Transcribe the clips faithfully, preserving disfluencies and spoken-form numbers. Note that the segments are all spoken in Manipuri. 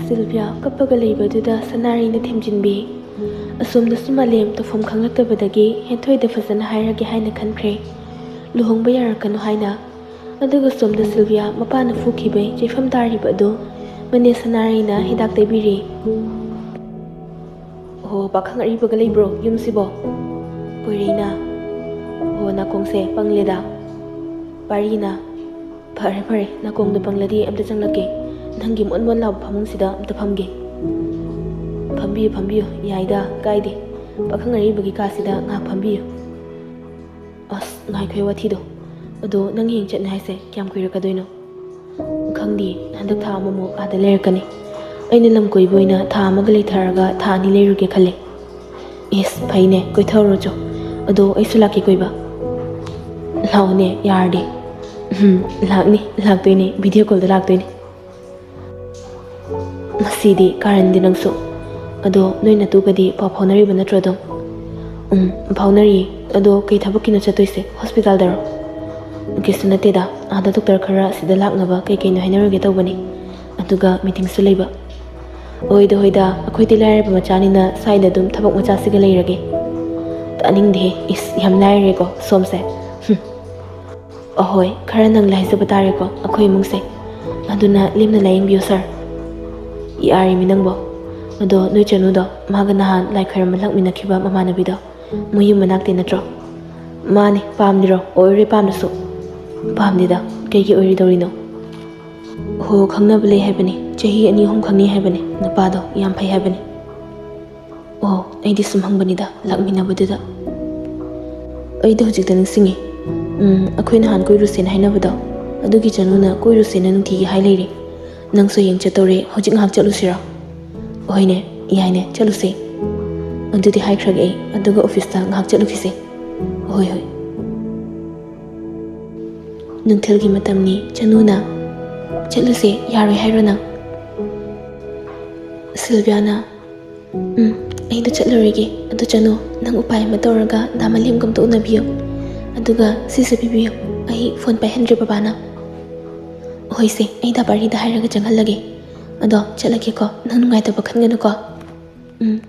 ꯁꯤꯜꯚꯤꯌꯥ ꯀꯞꯄꯒ ꯂꯩꯕꯗꯨꯗ ꯁꯅꯥꯔꯩꯅ ꯊꯦꯝꯖꯤꯟꯕꯤ꯫ ꯑꯁꯣꯝꯗꯁꯨ ꯃꯥꯂꯦꯝ ꯇꯧꯐꯝ ꯈꯪꯂꯛꯇꯕꯗꯒꯤ ꯍꯦꯟꯊꯣꯏꯗ ꯐꯖꯅ ꯍꯥꯏꯔꯒꯦ ꯍꯥꯏꯅ ꯈꯟꯈ꯭ꯔꯦ, ꯂꯨꯍꯣꯡꯕ ꯌꯥꯔꯛꯀꯅꯨ ꯍꯥꯏꯅ꯫ ꯑꯗꯨꯒ ꯁꯣꯝꯗ ꯁꯤꯜꯚꯤꯌꯥ ꯃꯄꯥꯅ ꯐꯨꯈꯤꯕꯩ ꯆꯩꯐꯝ ꯇꯥꯔꯤꯕ ꯑꯗꯨ ꯃꯅꯦ ꯁꯅꯥꯔꯩꯅ ꯍꯤꯗꯥꯛ ꯇꯩꯕꯤꯔꯤ꯫ ꯑꯣꯍꯣ, ꯄꯥꯈꯪ ꯑꯔꯤꯕꯒ ꯂꯩꯕ꯭ꯔꯣ ꯌꯨꯝꯁꯤꯕꯣ? ꯄꯣꯏꯔꯩꯅ, ꯑꯣꯍꯣ, ꯅꯥꯀꯣꯡꯁꯦ ꯄꯪꯂꯦꯗ꯫ ꯄꯥꯔꯤꯅ, ꯐꯔꯦ ꯐꯔꯦ, ꯅꯥꯀꯣꯡꯗꯣ ꯄꯪꯂꯗꯤ ꯑꯝꯇ ꯆꯪꯂꯛꯀꯦ, ꯅꯪꯒꯤ ꯃꯣꯟ ꯃꯣꯟ ꯂꯥꯎꯕ ꯐꯃꯨꯡꯁꯤꯗ ꯑꯝꯇ ꯐꯝꯒꯦ꯫ ꯐꯝꯕꯤꯌꯨ ꯐꯝꯕꯤꯌꯨ, ꯌꯥꯏꯗ, ꯀꯥꯏꯗꯦ꯫ ꯄꯥꯈꯪ ꯑꯔꯤꯕꯒꯤ ꯀꯥꯁꯤꯗ ꯉꯥꯏꯍꯥꯛ ꯐꯝꯕꯤꯌꯨ꯫ ꯑꯁ, ꯉꯥꯏꯈꯣ, ꯋꯥꯊꯤꯗꯣ꯫ ꯑꯗꯣ ꯅꯪ ꯍꯌꯦꯡ ꯆꯠꯅꯤ ꯍꯥꯏꯁꯦ ꯀꯌꯥꯝ ꯀꯨꯏꯔꯛꯀꯗꯣꯏꯅꯣ? ꯈꯪꯗꯦ, ꯍꯟꯗꯛ ꯊꯥ ꯑꯃꯃꯨꯛ ꯑꯥꯗ ꯂꯩꯔꯛꯀꯅꯤ꯫ ꯑꯩꯅ ꯂꯝ ꯀꯣꯏꯕ ꯑꯣꯏꯅ ꯊꯥ ꯑꯃꯒ ꯂꯩꯊꯔꯒ ꯊꯥ ꯑꯅꯤ ꯂꯩꯔꯨꯒꯦ ꯈꯜꯂꯦ꯫ ꯏꯁ, ꯐꯩꯅꯦ, ꯀꯣꯏꯊꯔꯨꯔꯣ ꯆꯣ꯫ ꯑꯗꯣ ꯑꯩꯁꯨ ꯂꯥꯛꯀꯦ ꯀꯣꯏꯕ꯫ ꯂꯥꯛꯑꯣꯅꯦ, ꯌꯥꯔꯗꯤ꯫ ꯎꯝ, ꯂꯥꯛꯅꯤ, ꯂꯥꯛꯇꯣꯏꯅꯦ, ꯚꯤꯗꯤꯑꯣ ꯀꯣꯜꯗ ꯂꯥꯛꯇꯣꯏꯅꯦ꯫ ꯃꯁꯤꯗꯤ ꯀꯥꯔꯟꯗꯤ ꯅꯪꯁꯨ꯫ ꯑꯗꯣ ꯅꯣꯏ ꯅꯇꯨꯒꯗꯤ ꯄꯥꯎ ꯐꯥꯎꯅꯔꯤꯕ ꯅꯠꯇ꯭ꯔꯣ ꯑꯗꯨꯝ? ꯎꯝ, ꯐꯥꯎꯅꯔꯤꯌꯦ꯫ ꯑꯗꯣ ꯀꯩ ꯊꯕꯛꯀꯤꯅꯣ ꯆꯠꯇꯣꯏꯁꯦ ꯍꯣꯁꯄꯤꯇꯥꯜꯗꯔꯣ? ꯀꯩꯁꯨ ꯅꯠꯇꯦꯗ, ꯑꯥꯗ ꯗꯣꯛꯇꯔ ꯈꯔ ꯁꯤꯗ ꯂꯥꯛꯅꯕ ꯀꯩ ꯀꯩꯅꯣ ꯍꯥꯏꯅꯔꯨꯒꯦ ꯇꯧꯕꯅꯤ꯫ ꯑꯗꯨꯒ ꯃꯤꯇꯤꯡꯁꯨ ꯂꯩꯕ꯫ ꯍꯣꯏꯗ ꯍꯣꯏꯗ, ꯑꯩꯈꯣꯏꯗꯤ ꯂꯥꯏꯔꯕ ꯃꯆꯥꯅꯤꯅ ꯁ꯭ꯋꯥꯏꯗ ꯑꯗꯨꯝ ꯊꯕꯛ ꯃꯆꯥꯁꯤꯒ ꯂꯩꯔꯒꯦ꯫ ꯇꯥꯅꯤꯡꯗꯦꯍꯦ, ꯏꯁ, ꯌꯥꯝ ꯂꯥꯏꯔꯦꯀꯣ ꯁꯣꯝꯁꯦ꯫ ꯍꯨꯝ꯫ ꯑꯍꯣꯏ, ꯈꯔ ꯅꯪꯂꯦ ꯍꯥꯏꯖꯕ ꯇꯥꯔꯦꯀꯣ ꯑꯩꯈꯣꯏ ꯏꯃꯨꯡꯁꯦ꯫ ꯑꯗꯨꯅ ꯂꯦꯝꯅ ꯂꯥꯏꯌꯦꯡꯕꯤꯌꯨ ꯁꯥꯔ꯫ ꯌꯥꯔꯤꯃꯤ ꯅꯪꯕꯣ꯫ ꯑꯗꯣ ꯅꯣꯏ ꯆꯅꯨꯗꯣ, ꯃꯥꯒ ꯅꯍꯥꯟ ꯂꯥꯏ ꯈꯣꯏꯔꯝꯕ ꯂꯥꯛꯃꯤꯟꯅꯈꯤꯕ ꯃꯃꯥꯟꯅꯕꯤꯗꯣ, ꯃꯣꯏ ꯌꯨꯝ ꯃꯅꯥꯛꯇꯩ ꯅꯠꯇ꯭ꯔꯣ? ꯃꯥꯅꯦ, ꯄꯥꯝꯗ꯭ꯔꯣ? ꯑꯣꯏꯔꯣꯏ ꯄꯥꯝꯗꯁꯨ꯫ ꯄꯥꯝꯗꯦꯗ, ꯀꯩꯒꯤ ꯑꯣꯏꯔꯣꯏꯗꯧꯔꯤꯅꯣ? ꯍꯣ, ꯈꯪꯅꯕ ꯂꯩ ꯍꯥꯏꯕꯅꯤ, ꯆꯍꯤ ꯑꯅꯤ ꯑꯍꯨꯝ ꯈꯪꯅꯩ ꯍꯥꯏꯕꯅꯤ, ꯅꯨꯄꯥꯗꯣ ꯌꯥꯝ ꯐꯩ ꯍꯥꯏꯕꯅꯤ꯫ ꯑꯣ, ꯑꯩꯗꯤ ꯁꯨꯝ ꯍꯪꯕꯅꯤꯗ, ꯂꯥꯛꯃꯤꯟꯅꯕꯗꯨꯗ꯫ ꯑꯩꯗꯤ ꯍꯧꯖꯤꯛꯇ ꯅꯤꯡꯁꯤꯡꯉꯤ꯫ ꯎꯝ, ꯑꯩꯈꯣꯏ ꯅꯍꯥꯟ ꯀꯣꯏꯔꯨꯁꯦꯅ ꯍꯥꯏꯅꯕꯗꯣ, ꯑꯗꯨꯒꯤ ꯆꯅꯨꯅ ꯀꯣꯏꯔꯨꯁꯦꯅ ꯅꯨꯡꯇꯤꯒꯤ ꯍꯥꯏ ꯂꯩꯔꯦ꯫ ꯅꯪꯁꯨ ꯍꯌꯦꯡ ꯆꯠꯇꯧꯔꯦ, ꯍꯧꯖꯤꯛ ꯉꯥꯏꯍꯥꯛ ꯆꯠꯂꯨꯁꯤꯔꯣ? ꯍꯣꯏꯅꯦ, ꯌꯥꯏꯅꯦ, ꯆꯠꯂꯨꯁꯦ꯫ ꯑꯗꯨꯗꯤ ꯍꯥꯏꯈ꯭ꯔꯒꯦ ꯑꯩ, ꯑꯗꯨꯒ ꯑꯣꯐꯤꯁꯇ ꯉꯥꯏꯍꯥꯛ ꯆꯠꯂꯨꯈꯤꯁꯦ꯫ ꯍꯣꯏ, ꯍꯣꯏ꯫ ꯅꯨꯡꯊꯤꯜꯒꯤ ꯃꯇꯝꯅꯤ, ꯆꯅꯨꯅ, "ꯆꯠꯂꯨꯁꯦ, ꯌꯥꯔꯣꯏ ꯍꯥꯏꯔꯣ ꯅꯪ?" ꯁꯤꯜꯚꯤꯌꯥꯅ, "ꯎꯝ, ꯑꯩꯗꯣ ꯆꯠꯂꯔꯣꯏꯒꯦ꯫ ꯑꯗꯨ ꯆꯅꯨ, ꯅꯪ ꯎꯄꯥꯏ ꯑꯃ ꯇꯧꯔꯒ ꯗꯥ ꯃꯂꯦꯝꯒ ꯑꯝꯇ ꯎꯅꯕꯤꯌꯨ꯫ ꯑꯗꯨꯒ ꯁꯤꯁꯦ ꯄꯤꯕꯤꯌꯨ꯫ ꯑꯩ ꯐꯣꯟ ꯄꯥꯏꯍꯟꯗ꯭ꯔꯦ ꯕꯕꯥꯅ꯫" "ꯍꯣꯏꯁꯦ, ꯑꯩ ꯗꯥ ꯄꯥꯔꯤꯗ ꯍꯥꯏꯔꯒ ꯆꯪꯍꯜꯂꯒꯦ꯫" ꯑꯗꯣ ꯆꯠꯂꯒꯦꯀꯣ, ꯅꯪ ꯅꯨꯡꯉꯥꯏꯇꯕ ꯈꯟꯒꯅꯨꯀꯣ꯫ ꯎꯝ꯫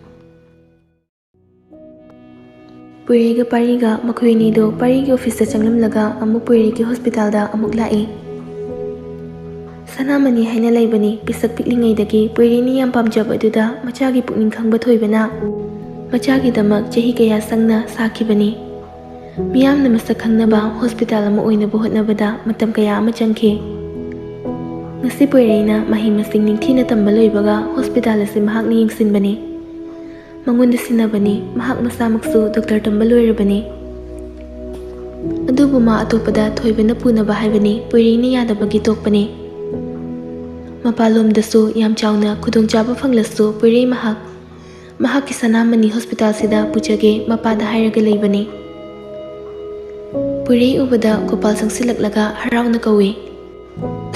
ꯄꯨꯏꯔꯩꯒ ꯄꯥꯔꯤꯒ ꯃꯈꯣꯏ ꯑꯅꯤꯗꯣ ꯄꯥꯔꯤꯒꯤ ꯑꯣꯐꯤꯁꯇ ꯆꯪꯂꯝꯂꯒ ꯑꯃꯨꯛ ꯄꯨꯏꯔꯩꯒꯤ ꯍꯣꯁꯄꯤꯇꯥꯜꯗ ꯑꯃꯨꯛ ꯂꯥꯛꯏ꯫ ꯁꯅꯥꯃꯅꯤ ꯍꯥꯏꯅ ꯂꯩꯕꯅꯤ꯫ ꯄꯤꯁꯛ ꯄꯤꯛꯂꯤꯉꯩꯗꯒꯤ ꯄꯨꯏꯔꯩꯅ ꯌꯥꯝ ꯄꯥꯝꯖꯕ ꯑꯗꯨꯗ ꯃꯆꯥꯒꯤ ꯄꯨꯛꯅꯤꯡ ꯈꯪꯕ ꯊꯣꯏꯕꯅ ꯃꯆꯥꯒꯤꯗꯃꯛ ꯆꯍꯤ ꯀꯌꯥ ꯆꯪꯅ ꯁꯥꯈꯤꯕꯅꯤ꯫ ꯃꯤꯌꯥꯝꯅ ꯃꯁꯛ ꯈꯪꯅꯕ ꯍꯣꯁꯄꯤꯇꯥꯜ ꯑꯃ ꯑꯣꯏꯅꯕ ꯍꯣꯠꯅꯕꯗ ꯃꯇꯝ ꯀꯌꯥ ꯑꯃ ꯆꯪꯈꯤ꯫ ꯉꯁꯤ ꯄꯣꯏꯔꯩꯅ ꯃꯍꯩ ꯃꯁꯤꯡ ꯅꯤꯡꯊꯤꯅ ꯇꯝꯕ ꯂꯣꯏꯕꯒ ꯍꯣꯁꯄꯤꯇꯥꯜ ꯑꯁꯤ ꯃꯍꯥꯛꯅ ꯌꯦꯡꯁꯤꯟꯕꯅꯤ꯫ ꯃꯉꯣꯟꯗ ꯁꯤꯟꯅꯕꯅꯤ꯫ ꯃꯍꯥꯛ ꯃꯁꯥꯃꯛꯁꯨ ꯗꯣꯛꯇꯔ ꯇꯝꯕ ꯂꯣꯏꯔꯕꯅꯤ꯫ ꯑꯗꯨꯕꯨ ꯃꯥ ꯑꯇꯣꯞꯄꯗ ꯊꯣꯏꯕꯅ ꯄꯨꯅꯕ ꯍꯥꯏꯕꯅꯤ꯫ ꯄꯣꯏꯔꯩꯅ ꯌꯥꯗꯕꯒꯤ ꯇꯣꯛꯄꯅꯤ꯫ ꯃꯄꯥꯟꯂꯣꯝꯗꯁꯨ ꯌꯥꯝ ꯆꯥꯎꯅ ꯈꯨꯗꯣꯡꯆꯥꯕ ꯐꯪꯂꯁꯨ ꯄꯣꯏꯔꯩ ꯃꯍꯥꯛ ꯃꯍꯥꯛꯀꯤ ꯁꯅꯥꯃꯅꯤ ꯍꯣꯁꯄꯤꯇꯥꯜꯁꯤꯗ ꯄꯨꯖꯒꯦ ꯃꯄꯥꯗ ꯍꯥꯏꯔꯒ ꯂꯩꯕꯅꯤ꯫ ꯄꯨꯏꯔꯩ ꯎꯕꯗ ꯒꯣꯄꯥꯜ ꯆꯪꯁꯤꯜꯂꯛꯂꯒ ꯍꯔꯥꯎꯅ ꯀꯧꯏ꯫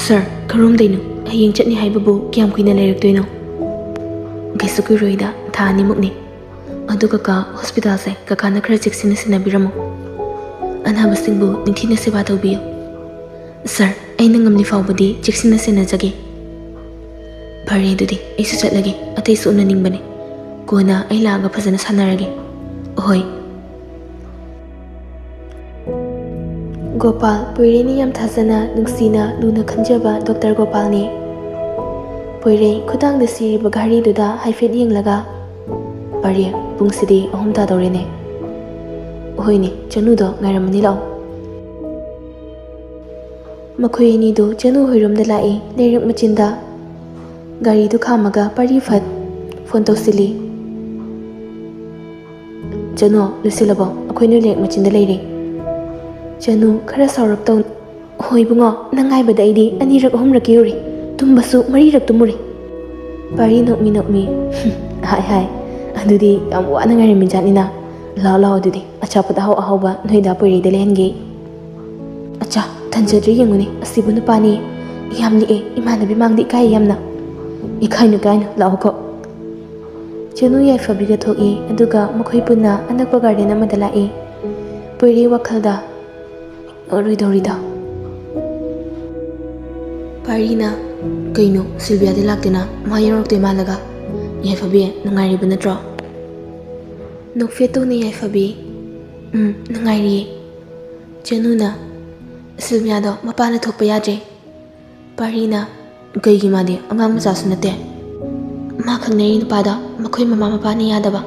"ꯁꯥꯔ, ꯀꯔꯣꯝꯗꯩꯅꯣ? ꯍꯌꯦꯡ ꯆꯠꯅꯤ ꯍꯥꯏꯕꯕꯨ ꯀꯌꯥꯝ ꯀꯨꯏꯅ ꯂꯩꯔꯛꯇꯣꯏꯅꯣ?" "ꯀꯩꯁꯨ ꯀꯨꯏꯔꯣꯏꯗ, ꯊꯥ ꯑꯅꯤꯃꯨꯛꯅꯤ꯫ ꯑꯗꯨ ꯀꯀꯥ, ꯍꯣꯁꯄꯤꯇꯥꯜꯁꯦ ꯀꯀꯥꯅ ꯈꯔ ꯆꯦꯛꯁꯤꯟꯅ ꯁꯦꯟꯅꯕꯤꯔꯝꯃꯨ꯫ ꯑꯅꯥꯕꯁꯤꯡꯕꯨ ꯅꯤꯡꯊꯤꯅ ꯁꯦꯕꯥ ꯇꯧꯕꯤꯌꯨ꯫" "ꯁꯥꯔ, ꯑꯩꯅ ꯉꯝꯂꯤ ꯐꯥꯎꯕꯗꯤ ꯆꯦꯛꯁꯤꯟꯅ ꯁꯦꯟꯅꯖꯒꯦ꯫" "ꯐꯔꯦ, ꯑꯗꯨꯗꯤ ꯑꯩꯁꯨ ꯆꯠꯂꯒꯦ꯫ ꯑꯇꯩꯁꯨ ꯎꯅꯅꯤꯡꯕꯅꯤ꯫ ꯀꯣꯟꯅ ꯑꯩ ꯂꯥꯛꯑꯒ ꯐꯖꯅ ꯁꯥꯟꯅꯔꯒꯦ꯫" "ꯍꯣꯏ꯫" ꯒꯣꯄꯥꯜ, ꯄꯣꯏꯔꯩꯅ ꯌꯥꯝ ꯊꯥꯖꯅ, ꯅꯨꯡꯁꯤꯅ, ꯂꯨꯅ ꯈꯟꯖꯕ ꯗꯣꯛꯇꯔ ꯒꯣꯄꯥꯜꯅꯤ꯫ ꯄꯣꯏꯔꯩ ꯈꯨꯗꯥꯡꯗ ꯁꯤꯔꯤꯕ ꯘꯥꯔꯤꯗꯨꯗ ꯍꯥꯏꯐꯦꯠ ꯌꯦꯡꯂꯒ, "ꯄꯥꯔꯤ, ꯄꯨꯡꯁꯤꯗꯤ ꯑꯍꯨꯝ ꯇꯥꯗꯧꯔꯦꯅꯦ꯫" "ꯍꯣꯏꯅꯦ, ꯆꯅꯨꯗꯣ ꯉꯥꯏꯔꯝꯃꯅꯤ, ꯂꯥꯛꯑꯣ꯫" ꯃꯈꯣꯏ ꯑꯅꯤꯗꯨ ꯆꯅꯨ ꯍꯣꯏꯔꯣꯝꯗ ꯂꯥꯛꯏ, ꯂꯩꯔꯛ ꯃꯆꯤꯟꯗ꯫ ꯒꯥꯔꯤꯗꯨ ꯈꯥꯝꯃꯒ ꯄꯥꯔꯤ ꯐꯠ ꯐꯣꯟ ꯇꯧꯁꯤꯜꯂꯤ꯫ "ꯆꯅꯨ, ꯂꯣꯏꯁꯤꯜꯂꯕꯣ? ꯑꯩꯈꯣꯏ ꯅꯣꯏ ꯂꯩꯔꯛ ꯃꯆꯤꯟꯗ ꯂꯩꯔꯦ꯫" ꯆꯅꯨ ꯈꯔ ꯁꯥꯎꯔꯞ ꯇꯧ, "ꯍꯣꯏ ꯏꯕꯨꯡꯉꯣ, ꯅꯪ ꯉꯥꯏꯕꯗ ꯑꯩꯗꯤ ꯑꯅꯤꯔꯛ ꯑꯍꯨꯝꯔꯛ ꯀꯦꯔꯨꯔꯦ, ꯇꯨꯝꯕꯁꯨ ꯃꯔꯤꯔꯛ ꯇꯨꯝꯃꯨꯔꯦ꯫" ꯄꯥꯔꯤ ꯅꯣꯛꯃꯤ ꯅꯣꯛꯃꯤ, "ꯍꯥꯏ ꯍꯥꯏ, ꯑꯗꯨꯗꯤ ꯌꯥꯝ ꯋꯥꯅ ꯉꯥꯏꯔꯝꯃꯤ ꯖꯥꯠꯅꯤꯅ꯫ ꯂꯥꯛꯑꯣ ꯂꯥꯛꯑꯣ, ꯑꯗꯨꯗꯤ ꯑꯆꯥꯄꯣꯠ ꯑꯍꯥꯎ ꯑꯍꯥꯎꯕ ꯅꯣꯏꯗ ꯄꯣꯏꯔꯩꯗ ꯂꯩꯍꯟꯒꯦ꯫" "ꯑꯆꯥ, ꯊꯟꯖꯗ꯭ꯔꯦ ꯌꯦꯡꯉꯨꯅꯦ, ꯑꯁꯤꯕꯨ ꯅꯨꯄꯥꯅꯤ꯫ ꯌꯥꯝ ꯂꯤꯛꯑꯦ, ꯏꯃꯥꯟꯅꯕꯤ ꯃꯥꯡꯗ ꯏꯀꯥꯏ ꯌꯥꯝꯅ꯫" "ꯏꯀꯥꯏꯅꯨ ꯏꯀꯥꯏꯅꯨ, ꯂꯥꯛꯑꯣꯀꯣ꯫" ꯆꯅꯨ ꯌꯥꯏꯐꯕꯤꯒ ꯊꯣꯛꯏ, ꯑꯗꯨꯒ ꯃꯈꯣꯏ ꯄꯨꯟꯅ ꯑꯅꯛꯄ ꯒꯥꯔꯗꯦꯟ ꯑꯃꯗ ꯂꯥꯛꯏ꯫ ꯄꯣꯏꯔꯩ ꯋꯥꯈꯜꯗ, "ꯑꯣꯏꯔꯣꯏꯗꯧꯔꯤꯗ꯫" ꯄꯥꯔꯤꯅ, ꯀꯩꯅꯣ, ꯁꯤꯜꯚꯤꯌꯥꯗꯤ ꯂꯥꯛꯇꯦꯅ? ꯃꯥ ꯌꯧꯔꯛꯇꯣꯏ ꯃꯥꯜꯂꯒ꯫ ꯌꯥꯏꯐꯕꯤ, ꯅꯨꯡꯉꯥꯏꯔꯤꯕ ꯅꯠꯇ꯭ꯔꯣ? ꯅꯣꯛꯐꯦꯠ ꯇꯧꯅꯦ ꯌꯥꯏꯐꯕꯤ꯫ ꯎꯝ, ꯅꯨꯡꯉꯥꯏꯔꯤꯌꯦ꯫ ꯆꯅꯨꯅ, ꯁꯤꯜꯚꯤꯌꯥꯗꯣ ꯃꯄꯥꯅ ꯊꯣꯛꯄ ꯌꯥꯗ꯭ꯔꯦ꯫ ꯄꯥꯔꯤꯅ, ꯀꯩꯒꯤ? ꯃꯥꯗꯤ ꯑꯉꯥꯡ ꯃꯆꯥꯁꯨ ꯅꯠꯇꯦ꯫ ꯃꯥ ꯈꯪꯅꯔꯤ ꯅꯨꯄꯥꯗꯣ ꯃꯈꯣꯏ ꯃꯃꯥ ꯃꯄꯥꯅ ꯌꯥꯗꯕ,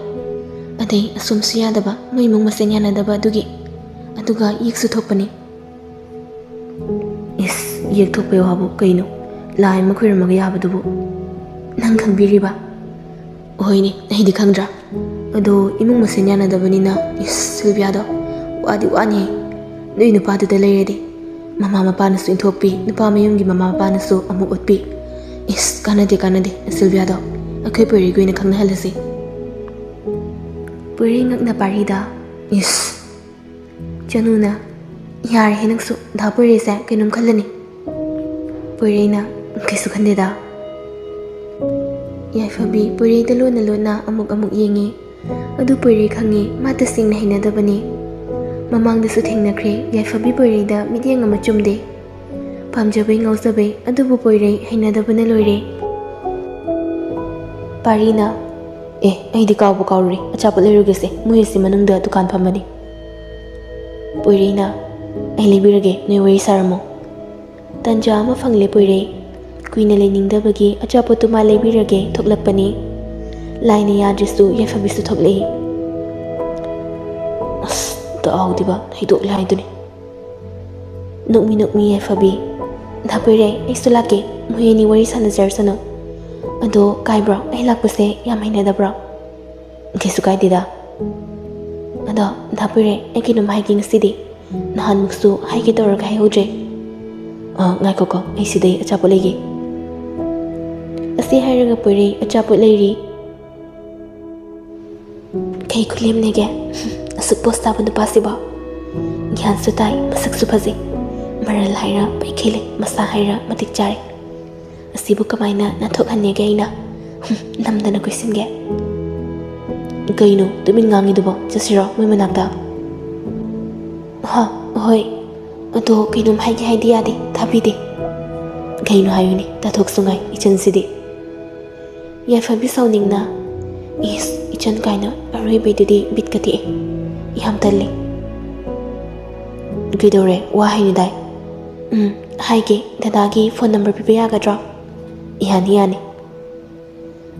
ꯑꯗꯩ ꯑꯁꯣꯝꯁꯨ ꯌꯥꯗꯕ, ꯃꯣꯏ ꯏꯃꯨꯡ ꯃꯁꯦꯟ ꯌꯥꯅꯗꯕ ꯑꯗꯨꯒꯤ꯫ ꯑꯗꯨꯒ ꯌꯦꯛꯁꯨ ꯊꯣꯛꯄꯅꯤ꯫ ꯏꯁ, ꯌꯦꯛ ꯊꯣꯛꯄꯩ ꯋꯥꯕꯨ ꯀꯩꯅꯣ? ꯂꯥꯏ ꯑꯃ ꯈꯣꯏꯔꯝꯃꯒ ꯌꯥꯕꯗꯨꯕꯨ꯫ ꯅꯪ ꯈꯪꯕꯤꯔꯤꯕ? ꯍꯣꯏꯅꯦ, ꯑꯩꯗꯤ ꯈꯪꯗ꯭ꯔꯥ? ꯑꯗꯣ ꯏꯃꯨꯡ ꯃꯁꯦꯟ ꯌꯥꯅꯗꯕꯅꯤꯅ, ꯏꯁ, ꯁꯤꯜꯚꯤꯌꯥꯗꯣ ꯋꯥꯗꯤ ꯋꯥꯅꯤꯍꯦ꯫ ꯅꯣꯏ ꯅꯨꯄꯥꯗꯨꯗ ꯂꯩꯔꯗꯤ ꯃꯃꯥ ꯃꯄꯥꯅꯁꯨ ꯏꯟꯊꯣꯛꯄꯤ, ꯅꯨꯄꯥ ꯃꯌꯨꯝꯒꯤ ꯃꯃꯥ ꯃꯄꯥꯅꯁꯨ ꯑꯃꯨꯛ ꯎꯠꯄꯤ꯫ ꯏꯁ, ꯀꯥꯟꯅꯗꯦ, ꯀꯥꯟꯅꯗꯦ, ꯁꯤꯜꯚꯤꯌꯥꯗꯣ ꯑꯩꯈꯣꯏ ꯄꯣꯏꯔꯩꯒꯤ ꯑꯣꯏꯅ ꯈꯪꯅꯍꯜꯂꯁꯤ꯫ ꯄꯣꯏꯔꯩ ꯉꯛꯅ ꯄꯥꯔꯤꯗ, ꯏꯁ꯫ ꯆꯅꯨꯅ, ꯌꯥꯔꯦꯍꯦ ꯅꯪꯁꯨ, ꯗꯥ ꯄꯣꯏꯔꯩꯁꯦ ꯀꯩꯅꯣꯝ ꯈꯜꯂꯅꯤ꯫ ꯄꯣꯏꯔꯩꯅ, ꯀꯩꯁꯨ ꯈꯟꯗꯦꯗ꯫ ꯌꯥꯏꯐꯕꯤ ꯄꯣꯏꯔꯩꯗ ꯂꯣꯟꯅ ꯂꯣꯟꯅ ꯑꯃꯨꯛ ꯑꯃꯨꯛ ꯌꯦꯡꯉꯤ꯫ ꯑꯗꯨ ꯄꯣꯏꯔꯩ ꯈꯪꯉꯤ, ꯃꯥ ꯇꯁꯦꯡꯅ ꯍꯩꯅꯗꯕꯅꯤ꯫ ꯃꯃꯥꯡꯗꯁꯨ ꯊꯦꯡꯅꯈ꯭ꯔꯦ, ꯌꯥꯏꯐꯕꯤ ꯄꯣꯏꯔꯩꯗ ꯃꯤꯠꯌꯦꯡ ꯑꯃ ꯆꯨꯝꯗꯦ꯫ ꯄꯥꯝꯖꯕꯩ ꯉꯥꯎꯖꯕꯩ, ꯑꯗꯨꯕꯨ ꯄꯣꯏꯔꯩ ꯍꯩꯅꯗꯕꯅ ꯂꯣꯏꯔꯦ꯫ ꯄꯥꯔꯤꯅ, ꯑꯦ, ꯑꯩꯗꯤ ꯀꯥꯎꯕꯨ ꯀꯥꯎꯔꯨꯔꯦ, ꯑꯆꯥꯄꯣꯠ ꯂꯩꯔꯨꯒꯦꯁꯦ, ꯃꯣꯏ ꯑꯁꯤ ꯃꯅꯨꯡꯗ ꯗꯨꯀꯥꯟ ꯐꯝꯕꯅꯤ꯫ ꯄꯣꯏꯔꯩꯅ, ꯑꯩ ꯂꯩꯕꯤꯔꯒꯦ, ꯅꯣꯏ ꯋꯥꯔꯤ ꯁꯥꯔꯝꯃꯣ꯫ ꯇꯟꯖꯥ ꯑꯃ ꯐꯪꯂꯦ ꯄꯣꯏꯔꯩ꯫ ꯀꯨꯏꯅ ꯂꯩꯅꯤꯡꯗꯕꯒꯤ ꯑꯆꯥꯄꯣꯠꯇꯨ ꯃꯥ ꯂꯩꯕꯤꯔꯒꯦ ꯊꯣꯛꯂꯛꯄꯅꯤ꯫ ꯂꯥꯏꯅ ꯌꯥꯗ꯭ꯔꯁꯨ ꯌꯥꯏꯐꯕꯤꯁꯨ ꯊꯣꯛꯂꯛꯏ꯫ ꯑꯁ, ꯗꯥꯎꯗꯤꯕ, ꯍꯩꯗꯣꯛꯂꯦ ꯍꯥꯏꯗꯨꯅꯤ꯫ ꯅꯣꯛꯃꯤ ꯅꯣꯛꯃꯤ ꯌꯥꯏꯐꯕꯤ, ꯗꯥ ꯄꯣꯏꯔꯩ, ꯑꯩꯁꯨ ꯂꯥꯛꯀꯦ, ꯃꯣꯏ ꯑꯅꯤ ꯋꯥꯔꯤ ꯁꯥꯟꯅꯖꯔꯁꯅꯨ꯫ ꯑꯗꯣ ꯀꯥꯏꯕ꯭ꯔꯣ, ꯑꯩ ꯂꯥꯛꯄꯁꯦ ꯌꯥꯝ ꯍꯩꯅꯗꯕ꯭ꯔꯣ? ꯀꯩꯁꯨ ꯀꯥꯏꯗꯦꯗ꯫ ꯑꯗꯣ ꯗꯥ ꯄꯣꯏꯔꯩ, ꯑꯩ ꯀꯩꯅꯣꯝ ꯍꯥꯏꯒꯦ ꯉꯁꯤꯗꯤ꯫ ꯅꯍꯥꯟꯃꯨꯛꯁꯨ ꯍꯥꯏꯒꯦ ꯇꯧꯔꯒ ꯍꯥꯏꯍꯧꯗ꯭ꯔꯦ꯫ ꯑ, ꯉꯥꯏꯈꯣꯀꯣ, ꯑꯩ ꯁꯤꯗꯩ ꯑꯆꯥꯄꯣꯠ ꯂꯩꯒꯦ꯫ ꯑꯁꯤ ꯍꯥꯏꯔꯒ ꯄꯣꯏꯔꯩ ꯑꯆꯥꯄꯣꯠ ꯂꯩꯔꯤ꯫ ꯀꯩ ꯈꯨꯂꯦꯝꯅꯦꯒꯦ? ꯑꯁꯨꯛ ꯄꯣꯁ ꯇꯥꯕ ꯅꯨꯄꯥꯁꯤꯕꯣ꯫ ꯒ꯭ꯌꯥꯟꯁꯨ ꯇꯥꯏ, ꯃꯁꯛꯁꯨ ꯐꯖꯩ꯫ ꯃꯔꯜ ꯍꯥꯏꯔ ꯄꯩꯈꯩ ꯂꯩ, ꯃꯁꯥ ꯍꯥꯏꯔ ꯃꯇꯤꯛ ꯆꯥꯔꯦ꯫ ꯑꯁꯤꯕꯨ ꯀꯃꯥꯏꯅ ꯅꯥꯟꯊꯣꯛꯍꯟꯅꯦꯒꯦ ꯑꯩꯅ? ꯍꯨꯝ, ꯅꯝꯗꯅ ꯀꯣꯏꯁꯤꯟꯒꯦ꯫ ꯀꯩꯅꯣ ꯇꯨꯃꯤꯟ ꯉꯥꯡꯉꯤꯗꯨꯕꯣ? ꯆꯠꯁꯤꯔꯣ ꯃꯣꯏ ꯃꯅꯥꯛꯇ? ꯍꯥ, ꯍꯣꯏ꯫ ꯑꯗꯣ ꯀꯩꯅꯣꯝ ꯍꯥꯏꯒꯦ ꯍꯥꯏꯗꯤ ꯌꯥꯗꯦ, ꯊꯥꯕꯤꯗꯦ꯫ ꯀꯩꯅꯣ ꯍꯥꯏꯌꯨꯅꯦ, ꯇꯥꯊꯣꯛꯁꯨ ꯉꯥꯏ ꯏꯆꯟꯁꯤꯗꯤ꯫ ꯌꯥꯏꯐꯕꯤ ꯁꯥꯎꯅꯤꯡꯅ, "ꯏꯁ, ꯏꯆꯟ ꯀꯥꯏꯅ ꯑꯔꯣꯏꯕꯩꯗꯨꯗꯤ ꯕꯤꯠꯀ ꯇꯦꯛꯑꯦ꯫ ꯌꯥꯝ ꯇꯜꯂꯦ꯫" "ꯀꯩꯗꯧꯔꯦ? ꯋꯥ ꯍꯥꯏꯅꯤꯗꯥꯏ?" "ꯎꯝ, ꯍꯥꯏꯒꯦ꯫ ꯗꯗꯥꯒꯤ ꯐꯣꯟ ꯅꯝꯕꯔ ꯄꯤꯕ ꯌꯥꯒꯗ꯭ꯔꯣ?" "ꯌꯥꯅꯤ, ꯌꯥꯅꯤ꯫"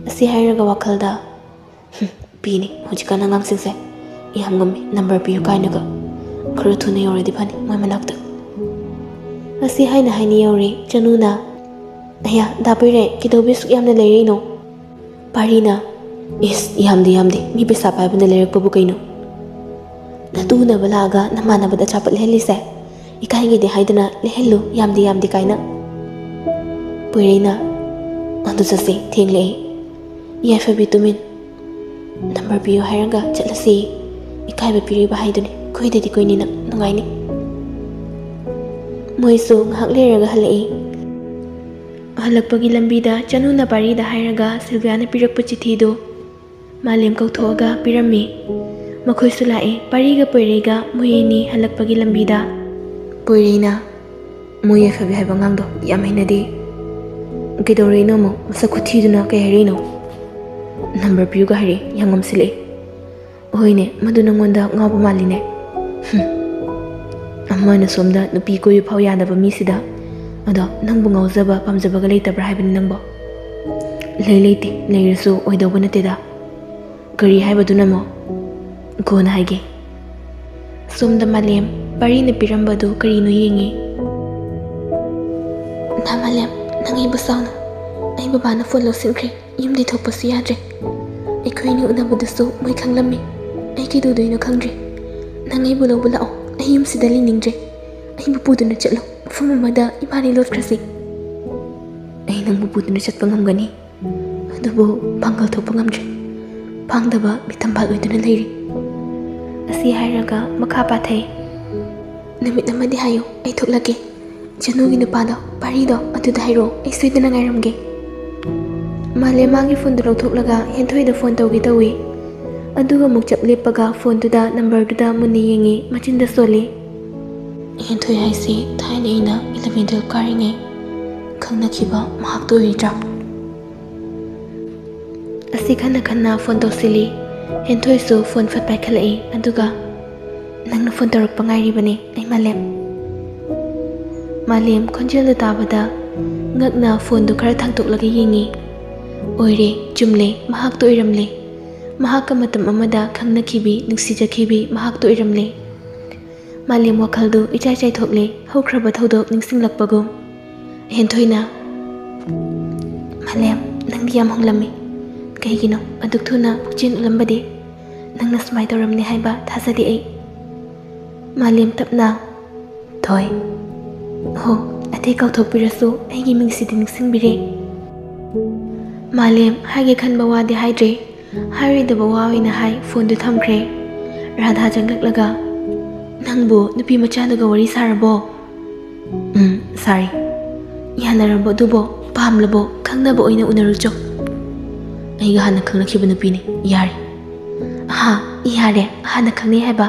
ꯑꯁꯤ ꯍꯥꯏꯔꯒ ꯋꯥꯈꯜꯗ, "ꯍꯨꯝ, ꯄꯤꯅꯤ ꯍꯧꯖꯤꯛꯀꯥꯟ ꯑꯉꯥꯡꯁꯤꯡꯁꯦ꯫ ꯌꯥꯝ ꯉꯝꯃꯤ, ꯅꯝꯕꯔ ꯄꯤꯌꯨ ꯀꯥꯏꯅꯒ꯫ ꯈꯔ ꯊꯨꯅ ꯌꯧꯔꯗꯤ ꯐꯅꯤ ꯃꯣꯏ ꯃꯅꯥꯛꯇ꯫" ꯑꯁꯤ ꯍꯥꯏꯅ ꯍꯥꯏꯅ ꯌꯧꯔꯦ ꯆꯅꯨꯅ꯫ "ꯑꯌꯥ, ꯗꯥ ꯄꯣꯏꯔꯩ, ꯀꯩꯗꯧꯕꯩ ꯑꯁꯨꯛ ꯌꯥꯝꯅ ꯂꯩꯔꯛꯏꯅꯣ?" ꯄꯥꯔꯤꯅ, "ꯏꯁ, ꯌꯥꯝꯗꯦ, ꯌꯥꯝꯗꯦ, ꯃꯤ ꯄꯩꯁꯥ ꯄꯥꯏꯕꯅ ꯂꯩꯔꯛꯄꯕꯨ ꯀꯩꯅꯣ? ꯅꯇꯨ ꯎꯅꯕ ꯂꯥꯛꯑꯒ ꯅꯃꯥꯟꯅꯕꯗ ꯑꯆꯥꯄꯣꯠ ꯂꯩꯍꯜꯂꯤꯁꯦ? ꯏꯀꯥꯏꯒꯤꯗꯦ ꯍꯥꯏꯗꯅ ꯂꯩꯍꯜꯂꯨ, ꯌꯥꯝꯗꯦ, ꯌꯥꯝꯗꯦ ꯀꯥꯏꯅ꯫" ꯄꯣꯏꯔꯩꯅ, "ꯑꯗꯨ ꯆꯠꯁꯦ, ꯊꯦꯡꯂꯛꯑꯦ꯫" ꯌꯥꯏꯐꯕꯤ ꯇꯨꯃꯤꯟ꯫ "ꯅꯝꯕꯔ ꯄꯤꯌꯨ ꯍꯥꯏꯔꯒ ꯆꯠꯂꯁꯤ꯫ ꯏꯀꯥꯏꯕ ꯄꯤꯔꯤꯕ ꯍꯥꯏꯗꯨꯅꯤ꯫ ꯀꯣꯏꯗꯗꯤ ꯀꯣꯏꯅꯤ ꯅꯪ, ꯅꯨꯡꯉꯥꯏꯅꯤ꯫" ꯃꯣꯏꯁꯨ ꯉꯥꯏꯍꯥꯛ ꯂꯩꯔꯒ ꯍꯜꯂꯛꯏ꯫ ꯍꯜꯂꯛꯄꯒꯤ ꯂꯝꯕꯤꯗ ꯆꯅꯨꯅ ꯄꯥꯔꯤꯗ ꯍꯥꯏꯔꯒ ꯁꯤꯜꯚꯤꯌꯥꯅ ꯄꯤꯔꯛꯄ ꯆꯤꯊꯤꯗꯨ ꯃꯥꯂꯦꯝ ꯀꯧꯊꯣꯛꯑꯒ ꯄꯤꯔꯝꯃꯤ꯫ ꯃꯈꯣꯏꯁꯨ ꯂꯥꯛꯏ꯫ ꯄꯥꯔꯤꯒ ꯄꯣꯏꯔꯩꯒ ꯃꯣꯏ ꯑꯅꯤ ꯍꯜꯂꯛꯄꯒꯤ ꯂꯝꯕꯤꯗ ꯄꯣꯏꯔꯩꯅ, "ꯃꯣꯏ ꯌꯥꯏꯐꯕꯤ ꯍꯥꯏꯕ ꯑꯉꯥꯡꯗꯣ ꯌꯥꯝ ꯍꯩꯅꯗꯦ꯫ ꯀꯩꯗꯧꯔꯛꯏꯅꯣ ꯑꯃꯨꯛ? ꯃꯁꯛ ꯈꯨꯊꯤꯗꯨꯅ ꯀꯩ ꯍꯥꯏꯔꯛꯏꯅꯣ? ꯅꯝꯕꯔ ꯄꯤꯌꯨꯒ ꯍꯥꯏꯔꯛꯏ, ꯌꯥꯝ ꯉꯝꯁꯤꯜꯂꯛꯑꯦ꯫ ꯍꯣꯏꯅꯦ, ꯃꯗꯨ ꯅꯪꯉꯣꯟꯗ ꯉꯥꯎꯕ ꯃꯥꯜꯂꯤꯅꯦ꯫ ꯍꯨꯝ꯫ ꯑꯃꯅ ꯁꯣꯝꯗ ꯅꯨꯄꯤ ꯀꯣꯏꯕ ꯐꯥꯎ ꯌꯥꯗꯕ ꯃꯤꯁꯤꯗ, ꯑꯗꯣ ꯅꯪꯕꯨ ꯉꯥꯎꯖꯕ ꯄꯥꯝꯖꯕꯒ ꯂꯩꯇꯕ꯭ꯔꯥ ꯍꯥꯏꯕꯅꯤ ꯅꯪꯕꯣ?" "ꯂꯩ ꯂꯩꯇꯦ, ꯂꯩꯔꯁꯨ ꯑꯣꯏꯗꯧꯕ ꯅꯠꯇꯦꯗ꯫" "ꯀꯔꯤ ꯍꯥꯏꯕꯗꯨꯅꯃꯣ?" "ꯀꯣꯟꯅ ꯍꯥꯏꯒꯦ꯫" ꯁꯣꯝꯗ ꯃꯥꯂꯦꯝ ꯄꯥꯔꯤꯅ ꯄꯤꯔꯝꯕꯗꯨ ꯀꯔꯤꯅꯣ ꯌꯦꯡꯉꯤ꯫ "ꯅꯥ ꯃꯥꯂꯦꯝ, ꯅꯪ ꯑꯩꯕꯨ ꯁꯥꯎꯅꯨ꯫ ꯑꯩ ꯕꯕꯥꯅ ꯐꯣꯟ ꯂꯧꯁꯤꯟꯈ꯭ꯔꯦ꯫ ꯌꯨꯝꯗꯤ ꯊꯣꯛꯄꯁꯨ ꯌꯥꯗ꯭ꯔꯦ꯫ ꯑꯩꯈꯣꯏ ꯑꯅꯤ ꯎꯅꯕꯗꯨꯁꯨ ꯃꯣꯏ ꯈꯪꯂꯝꯃꯤ꯫ ꯑꯩ ꯀꯩꯗꯧꯗꯣꯏꯅꯣ ꯈꯪꯗ꯭ꯔꯦ꯫ ꯅꯪ ꯑꯩꯕꯨ ꯂꯧꯕ ꯂꯥꯛꯑꯣ꯫ ꯑꯩ ꯌꯨꯝꯁꯤꯗ ꯂꯩꯅꯤꯡꯗ꯭ꯔꯦ꯫ ꯑꯩꯕꯨ ꯄꯨꯗꯨꯅ ꯆꯠꯂꯣ꯫ ꯃꯐꯝ ꯑꯃꯗ ꯏꯕꯥꯅꯤ ꯂꯣꯠꯈ꯭ꯔꯁꯤ꯫" "ꯑꯩ ꯅꯪꯕꯨ ꯄꯨꯗꯨꯅ ꯆꯠꯄ ꯉꯝꯒꯅꯤ꯫ ꯑꯗꯨꯕꯨ ꯄꯥꯡꯒꯜ ꯊꯣꯛꯄ ꯉꯝꯗ꯭ꯔꯦ꯫ ꯐꯥꯡꯗꯕ ꯃꯤꯊꯝꯕꯥꯜ ꯑꯣꯏꯗꯨꯅ ꯂꯩꯔꯤ꯫" ꯑꯁꯤ ꯍꯥꯏꯔꯒ ꯃꯈꯥ ꯄꯥꯊꯩ꯫ "ꯅꯨꯃꯤꯠ ꯑꯃꯗꯤ ꯍꯥꯏꯌꯨ, ꯑꯩ ꯊꯣꯛꯂꯛꯀꯦ꯫ ꯆꯅꯨꯒꯤ ꯅꯨꯄꯥꯗꯣ, ꯄꯥꯔꯤꯗꯣ, ꯑꯗꯨꯗ ꯍꯥꯏꯔꯛꯑꯣ, ꯑꯩ ꯁꯣꯏꯗꯅ ꯉꯥꯏꯔꯝꯒꯦ꯫" ꯃꯥꯂꯦꯝ ꯃꯥꯒꯤ ꯐꯣꯟꯗꯨ ꯂꯧꯊꯣꯛꯂꯒ ꯍꯦꯟꯊꯣꯏꯗ ꯐꯣꯟ ꯇꯧꯒꯦ ꯇꯧꯏ꯫ ꯑꯗꯨꯒ ꯑꯃꯨꯛ ꯆꯞ ꯂꯦꯞꯄꯒ ꯐꯣꯟꯗꯨꯗ ꯅꯝꯕꯔꯗꯨꯗ ꯃꯨꯟꯅ ꯌꯦꯡꯉꯤ, ꯃꯆꯤꯟꯗ ꯁꯣꯜꯂꯤ꯫ "ꯍꯦꯟꯊꯣꯏ ꯍꯥꯏꯁꯤ ꯊꯥꯏꯅ ꯑꯩꯅ eleven twelve ꯀꯥꯔꯤꯉꯩ ꯈꯪꯅꯈꯤꯕ ꯃꯍꯥꯛꯇꯣ ꯑꯣꯏꯔꯤꯗ꯭ꯔꯥ? ꯑꯁꯤ ꯈꯟꯅ ꯈꯟꯅ ꯐꯣꯟ ꯇꯧꯁꯤꯜꯂꯤ꯫ ꯍꯦꯟꯊꯣꯏꯁꯨ ꯐꯣꯟ ꯐꯠ ꯄꯥꯏꯈꯠꯂꯛꯏ, ꯑꯗꯨꯒ "ꯅꯪꯅ ꯐꯣꯟ ꯇꯧꯔꯛꯄ ꯉꯥꯏꯔꯤꯕꯅꯤ ꯑꯩ, ꯃꯥꯂꯦꯝ꯫" ꯃꯥꯂꯦꯝ ꯈꯣꯟꯖꯦꯜꯗꯨ ꯇꯥꯕꯗ ꯉꯛꯅ ꯐꯣꯟꯗꯨ ꯈꯔ ꯊꯥꯡꯇꯣꯛꯂꯒ ꯌꯦꯡꯉꯤ꯫ ꯑꯣꯏꯔꯦ, ꯆꯨꯝꯂꯦ, ꯃꯍꯥꯛꯇꯣ ꯑꯣꯏꯔꯝꯂꯦ꯫ ꯃꯍꯥꯛꯀ ꯃꯇꯝ ꯑꯃꯗ ꯈꯪꯅꯈꯤꯕꯤ, ꯅꯨꯡꯁꯤꯖꯈꯤꯕꯤ ꯃꯍꯥꯛꯇꯣ ꯑꯣꯏꯔꯝꯂꯦ꯫ ꯃꯥꯂꯦꯝ ꯋꯥꯈꯜꯗꯨ ꯏꯆꯥꯏ ꯆꯥꯏꯊꯣꯛꯂꯦ, ꯍꯧꯈ꯭ꯔꯕ ꯊꯧꯗꯣꯛ ꯅꯤꯡꯁꯤꯡꯂꯛꯄꯒꯨꯝ꯫ ꯍꯦꯟꯊꯣꯏꯅ, "ꯃꯥꯂꯦꯝ, ꯅꯪꯗꯤ ꯌꯥꯝ ꯍꯣꯡꯂꯝꯃꯤ꯫ ꯀꯩꯒꯤꯅꯣ ꯑꯗꯨꯛ ꯊꯨꯅ ꯄꯨꯛꯆꯦꯜ ꯎꯠꯂꯝꯕꯗꯤ? ꯅꯪꯅ ꯁꯨꯃꯥꯏ ꯇꯧꯔꯝꯅꯤ ꯍꯥꯏꯕ ꯊꯥꯖꯗꯦ ꯑꯩ꯫" ꯃꯥꯂꯦꯝ ꯇꯞꯅ, "ꯊꯣꯏ꯫ ꯍꯣ, ꯑꯇꯩ ꯀꯥꯎꯊꯣꯛꯄꯤꯔꯁꯨ ꯑꯩꯒꯤ ꯃꯤꯡꯁꯤꯗꯤ ꯅꯤꯡꯁꯤꯡꯕꯤꯔꯦ꯫" ꯃꯥꯂꯦꯝ ꯍꯥꯏꯒꯦ ꯈꯟꯕ ꯋꯥꯗꯤ ꯍꯥꯏꯗ꯭ꯔꯦ꯫ ꯍꯥꯏꯔꯣꯏꯗꯕ ꯋꯥ ꯑꯣꯏꯅ ꯍꯥꯏ, ꯐꯣꯟꯗꯨ ꯊꯝꯈ꯭ꯔꯦ꯫ ꯔꯥꯙꯥ ꯆꯪꯂꯛꯂꯒ, "ꯅꯪꯕꯨ ꯅꯨꯄꯤ ꯃꯆꯥꯗꯨꯒ ꯋꯥꯔꯤ ꯁꯥꯔꯕꯣ?" "ꯎꯝ, ꯁꯥꯔꯤ꯫" "ꯌꯥꯅꯔꯕꯣ ꯑꯗꯨꯕꯣ? ꯄꯥꯝꯂꯕꯣ? ꯈꯪꯅꯕ ꯑꯣꯏꯅ ꯎꯅꯔꯨꯆꯣ꯫" "ꯑꯩꯒ ꯍꯥꯟꯅ ꯈꯪꯅꯈꯤꯕ ꯅꯨꯄꯤꯅꯤ, ꯌꯥꯔꯦ꯫" "ꯍꯥ? ꯌꯥꯔꯦ? ꯍꯥꯟꯅ ꯈꯪꯅꯩ ꯍꯥꯏꯕ?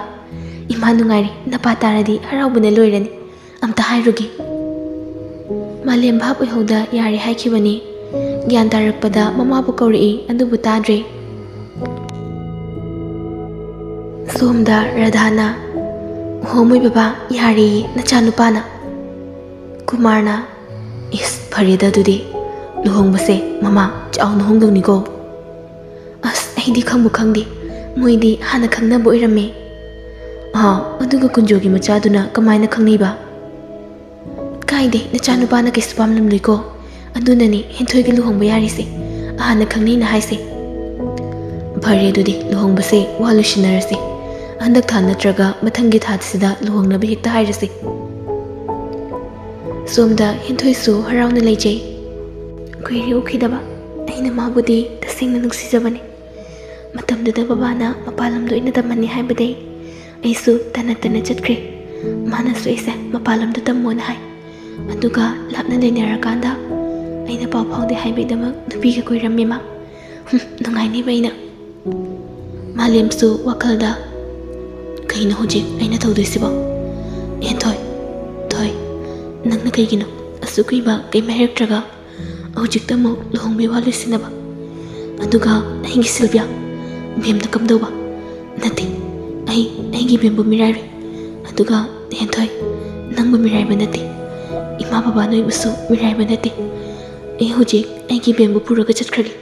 ꯏꯃꯥ ꯅꯨꯡꯉꯥꯏꯔꯦ, ꯅꯄꯥ ꯇꯥꯔꯗꯤ ꯍꯔꯥꯎꯕꯅ ꯂꯣꯏꯔꯅꯤ꯫ ꯑꯝꯇ ꯍꯥꯏꯔꯨꯒꯦ꯫" ꯃꯥꯂꯦꯝ ꯚꯥꯞ ꯑꯣꯏꯍꯧꯗ ꯌꯥꯔꯦ ꯍꯥꯏꯈꯤꯕꯅꯤ꯫ ꯒ꯭ꯌꯥꯟ ꯇꯥꯔꯛꯄꯗ ꯃꯃꯥꯕꯨ ꯀꯧꯔꯛꯏ, ꯑꯗꯨꯕꯨ ꯇꯥꯗ꯭ꯔꯦ꯫ ꯁꯣꯝꯗ ꯔꯥꯙꯥꯅ, "ꯍꯣ ꯃꯣꯏ ꯕꯕꯥ, ꯌꯥꯔꯦꯌꯦ ꯅꯆꯥꯅꯨꯄꯥꯅ꯫" ꯀꯨꯃꯥꯔꯅ, "ꯏꯁ, ꯐꯔꯦꯗ ꯑꯗꯨꯗꯤ꯫ ꯂꯨꯍꯣꯡꯕꯁꯦ ꯃꯃꯥ ꯆꯥꯎꯅ ꯍꯣꯡꯗꯧꯅꯤꯀꯣ꯫" "ꯑꯁ, ꯑꯩꯗꯤ ꯈꯪꯕꯨ ꯈꯪꯗꯦ꯫ ꯃꯣꯏꯗꯤ ꯍꯥꯟꯅ ꯈꯪꯅꯕ ꯑꯣꯏꯔꯝꯃꯦ꯫" "ꯑꯥ, ꯑꯗꯨꯒ ꯀꯨꯟꯖꯣꯒꯤ ꯃꯆꯥꯗꯨꯅ ꯀꯃꯥꯏꯅ ꯈꯪꯅꯩꯕ?" "ꯀꯥꯏꯗꯦ, ꯅꯆꯥꯅꯨꯄꯥꯅ ꯀꯩꯁꯨ ꯄꯥꯝꯂꯝꯂꯣꯏꯀꯣ꯫ ꯑꯗꯨꯅꯅꯦ ꯍꯦꯟꯊꯣꯏꯒ ꯂꯨꯍꯣꯡꯕ ꯌꯥꯔꯤꯁꯦ, ꯍꯥꯟꯅ ꯈꯪꯅꯩꯅ ꯍꯥꯏꯁꯦ꯫" "ꯐꯔꯦ, ꯑꯗꯨꯗꯤ ꯂꯨꯍꯣꯡꯕꯁꯦ ꯋꯥ ꯂꯣꯏꯁꯤꯟꯅꯔꯁꯤ꯫ ꯍꯟꯗꯛ ꯊꯥ ꯅꯠꯇ꯭ꯔꯒ ꯃꯊꯪꯒꯤ ꯊꯥꯁꯤꯗ ꯂꯨꯍꯣꯡꯅꯕ ꯍꯦꯛꯇ ꯍꯥꯏꯔꯁꯤ꯫" ꯁꯣꯝꯗ ꯍꯦꯟꯊꯣꯏꯁꯨ ꯍꯔꯥꯎꯅ ꯂꯩꯖꯩ꯫ ꯀꯨꯏꯔꯦ ꯎꯈꯤꯗꯕ꯫ ꯑꯩꯅ ꯃꯥꯕꯨꯗꯤ ꯇꯁꯦꯡꯅ ꯅꯨꯡꯁꯤꯖꯕꯅꯤ꯫ ꯃꯇꯝꯗꯨꯗ ꯕꯕꯥꯅ ꯃꯄꯥꯟ ꯂꯝꯗ ꯑꯣꯏꯅ ꯇꯝꯍꯟꯅꯤ ꯍꯥꯏꯕꯗꯩ ꯑꯩꯁꯨ ꯇꯟꯅ ꯇꯟꯅ ꯆꯠꯈ꯭ꯔꯦ꯫ ꯃꯥꯅꯁꯨ ꯑꯩꯁꯦ ꯃꯄꯥꯟ ꯂꯝꯗ ꯇꯝꯃꯣꯅ ꯍꯥꯏ꯫ ꯑꯗꯨꯒ ꯂꯥꯞꯅ ꯂꯩꯅꯔꯀꯥꯟꯗ ꯑꯩꯅ ꯄꯥꯎ ꯐꯥꯎꯗꯦ ꯍꯥꯏꯕꯒꯤꯗꯃꯛ ꯅꯨꯄꯤꯒ ꯀꯣꯏꯔꯝꯃꯦ ꯃꯥ꯫ ꯍꯨꯝ, ꯅꯨꯡꯉꯥꯏꯅꯤꯕ ꯑꯩꯅ꯫ ꯃꯥꯂꯦꯝꯁꯨ ꯋꯥꯈꯜꯗ, "ꯀꯩꯅꯣ ꯍꯧꯖꯤꯛ ꯑꯩꯅ ꯇꯧꯗꯣꯏꯁꯤꯕꯣ? ꯍꯦꯟꯊꯣꯏ, ꯊꯣꯏ, ꯅꯪꯅ ꯀꯩꯒꯤꯅꯣ ꯑꯁꯨꯛ ꯀꯨꯏꯕ ꯀꯩꯝ ꯍꯥꯏꯔꯛꯇ꯭ꯔꯒ ꯍꯧꯖꯤꯛꯇ ꯑꯃꯨꯛ ꯂꯨꯍꯣꯡꯕꯩ ꯋꯥ ꯂꯣꯏꯁꯤꯟꯅꯕ? ꯑꯗꯨꯒ ꯑꯩꯒꯤ ꯁꯤꯜꯚꯤꯌꯥ, ꯃꯦꯝꯅ ꯀꯝꯗꯧꯕ? ꯅꯠꯇꯦ, ꯑꯩ ꯑꯩꯒꯤ ꯃꯦꯝꯕꯨ ꯃꯤꯔꯥꯏꯔꯦ꯫ ꯑꯗꯨꯒ ꯍꯦꯟꯊꯣꯏ, ꯅꯪꯕꯨ ꯃꯤꯔꯥꯏꯕ ꯅꯠꯇꯦ, ꯏꯃꯥ ꯕꯕꯥ ꯅꯣꯏꯕꯨꯁꯨ ꯃꯤꯔꯥꯏꯕ ꯅꯠꯇꯦ꯫ ꯑꯩ ꯍꯧꯖꯤꯛ ꯑꯩꯒꯤ ꯃꯦꯝꯕꯨ ꯄꯨꯔꯒ ꯆꯠꯈ꯭ꯔꯒꯦ꯫